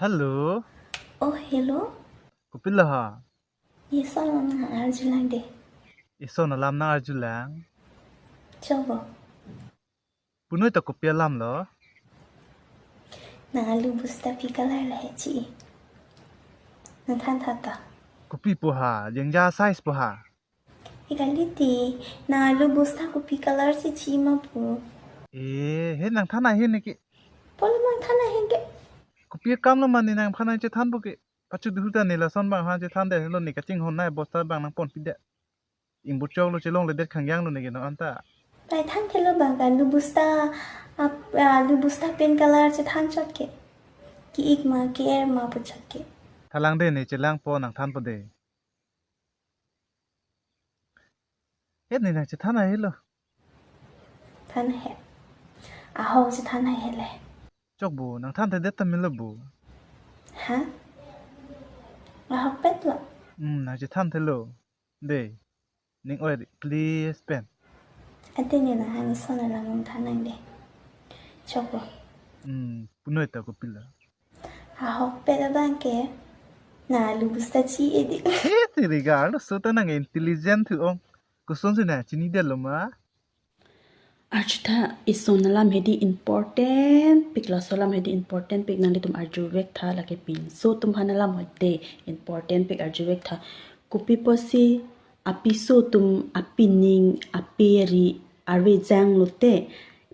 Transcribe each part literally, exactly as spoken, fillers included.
Hello. Oh, hello. Kopilo ha? Ison alam nang arjulang de. Ison alam nang arjulang. Chobo. Punoi ta kopi alam lo? Nang alu bosta pi color lahei chi. Nang than tha ta. Kopi po ha, jengja size po ha. Ekalite, nang alu bosta kopi color si chi ma pu. Eh, he nang than ahin ke. Polo mang than ahin ke. Kopi akam lo mane nangphan nangchethan po ke. Pachu duhu ta ne lason bang ha chethan det lo ne kachinghon nai bosta bang nangpon pi det. Ingbur chok lo chelong le det khangyang lo ne ke no anta. Pai than ke lo bang ka alu bosta ap, alu bosta pen color chethan chot ke. Ki ik ma, ki er ma pu chot ke. Thalang de ne chelang po nang than po de. Het ne nang chethan ahe lo. Than ahe. Ahok chethan ahe le. Chok bu, nang than thedet ta milo bu. Ha? Ahok pet lo. Hmm, nang chethan thelo. De. Ning oi ri, please pen. Ate ne nang han ison alam nang than nang de. Chok bu. Hmm, punoi ta kopilo. Ahok pet abang ke. Nang alu bosta chi-e di. He, tiri ga, arloso ta nang intelligent thu ong. Kosonsi nang chini det lo ma? Arju tha, ison alam hedi important pik, laso alam hedi important pik, nanglitum arju vek tha, lake pinso atum aphan alam hedi important pik, arju vek tha. Kopi pusi apiso atum apining ape ri arve jang lote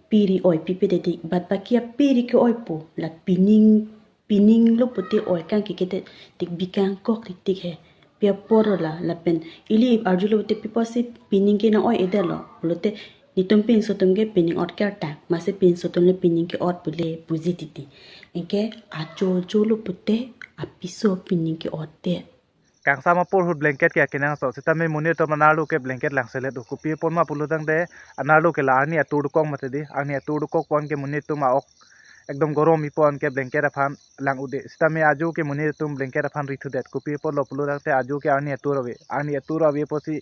pi ri oi pipe det dik, but baki ape ri ke-oi po, la pining pining lo pute oi kangke ke det tik, bikang kok tik tik he. Pi apor lo la, lapen ili arju lo pute pi pusi pining ke nang oi-e det lo. Lote netum pinso atum ke pining ot kertang. Masi pinso atum le pining ke-ot pule puji titi. Anke ajo ajo lo pute apiso pining ke-ot det. Kangsam apor ahut blanket ke akenangsot. Sitame monit atum anerlo ke blanket langselet do. Kopi apot ma pulo tangte anerlo ke la arni atur dokok mati di. Arni atur dokok pon ke monit atum a-ok ekdom gorom ipon ke blanket aphan lang-ut de. Sitame ajo ke monit atum blanket aphan rithudet. Kopi apot lo pulo tangte ajo ke arni atur ave. Arni atur ave pusi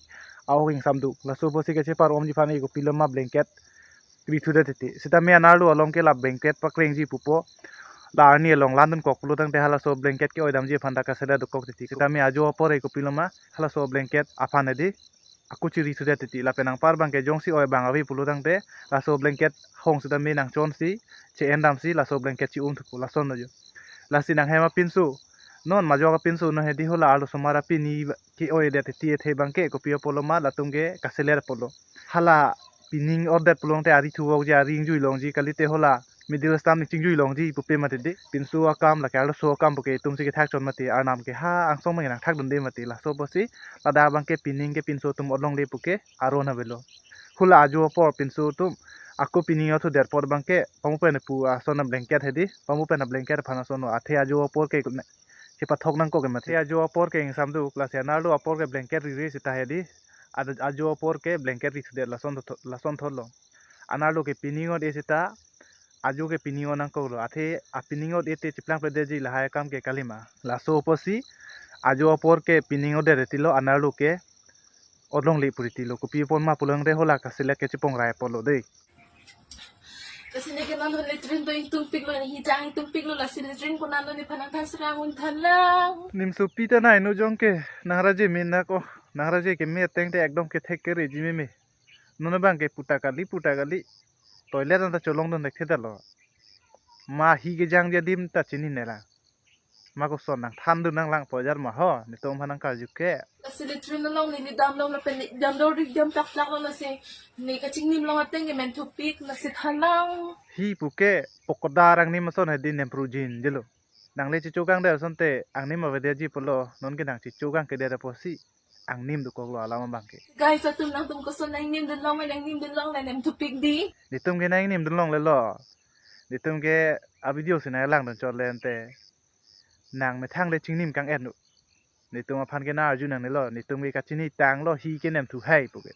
a-ok ingsam do. Laso pusi kacheparom ji aphan ke kopilo ma blanket rithudet titi. Sitame anerlo along ke la blanket pakrengji pupo. La arni along landukok pulo tangte halaso blanket ke-oi damji aphan ta kaselet dokok titi. Sitame ajo apor ke kopilo ma halaso blanket aphan hedi ako chiri thudet titi. Lapen anpar abang ke jongsi oi abang ave pulo tangte laso blanket hong sitame nangchonsi che-en damsi laso blanket chi-um thupo, lason lo jo. Lasi nanghem apinso, non majok apinso non hedi hala arlosomar apining ke-oi det titi athe abang ke kopi apot lo ma latum ke kaselet apot lo. Hala pining ordet pulo tangte ari thuvokji, ari ingjui longji, kalite hala middle stam ning chingjui longji pupe mati di. Pinso akam lake arloso akam puke itum si kethak chot mati, arnam ke ha angsong abang nangthak dunde mati. Laso pusi ladak abang ke pining ke pinso atum ot longle puke aron avelo. Hala ajo apor pinso atum ako pining ot thudet apot abang ke pamu pen pu ason a-blanket hedi, pamu pen a-blanket aphan ason lo, athe ajo apor ke chepathok nangkok ke mati. Ajo apor ke ingsam do, lasi anerlo apor ke blanket rire seta hedi. Ad-, ajo apor ke blanket rithudet, lason tho-, lason thotlo. Anerlo ke pining ot-e seta ajo ke pining ot nangkoklo. Athe apining ot-e te chiplangpledetji lahai akam ke kalima. Laso pusi ajo apor ke pining ot-det tilo, anerlo ke ot longle pu tilo. Kopi apot ma pulo tangte hala kaselet ke chepongrai apot lo de. Lasi ne ke non latrine do ingtungpiklo, ne hijang ingtungpiklo, lasi latrine ko non nephan nangthan srang un than lang. Nimsopi ta nai no jong ke, nang raje min na ko, nang raje keme ateng te ekdom kethek kereji meme. Non abang ke puta kali, puta kali. Toilet anta cholong dun thekthedet lo. Ma hi kejangji adim ta chini ne la. Ma koson nangthan dun nang lang pojar ma ho, netum aphan nangkarju ke. Lasi latrine along neli damlo lapen neli damlo rik dam tak tak lo lasi ne kachingnim along ateng ke men thupik lasi than lang. Hi puke pokoda arni mason hedi nemprujin jelo. Nangle chichokang det asonte angnim avedetji pulo, non ke nang chichokang kedet apotsi angnim dokoklo alam abang ke. Guys, atum nangtum koson nangnim dun long, nangnim dun long, nang nem thupik di. Netum ke nangnim dun longlelo. Netum ke a-video si nanglang dun chot le ante. Nang methang le chingnim kang-et nu. Netum aphan ke nang arju nangnelo. Netum ke kachini tanglo hi ke nem thu hai puke.